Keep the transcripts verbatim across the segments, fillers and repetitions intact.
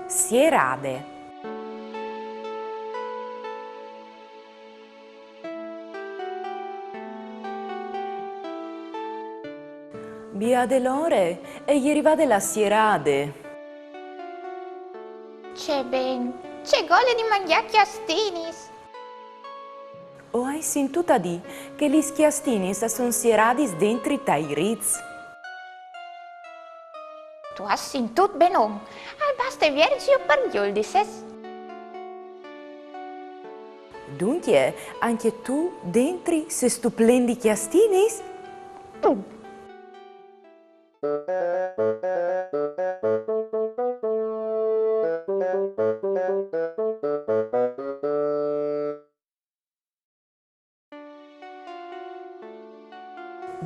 Sierade. Biade l'ore, e je rivade la sierade. Ce ben, ce gole di mangjâ cjastinis! O ai sintût a dî che lis cjastinis a son sieradis dentri tai riçs. Tu âs sintût benon. Al baste vierzi o par gjoldis, sês? Duncje, ancje tu dentri sêstu plen di cjastinis?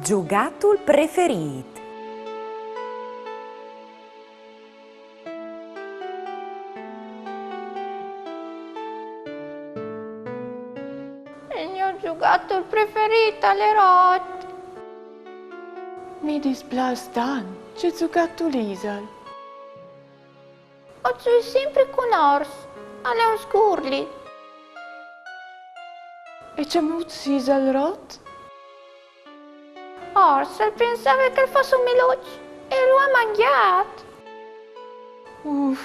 Zugatul preferît. Il gno zugatul preferît al è rot. Mi displâs tant, ce zugatul isal? O zui simpri cun Ors, al è un sgurli. E cemût isal rot? Ors al pensave che al fos un miluç e lu à mangjât. Uf,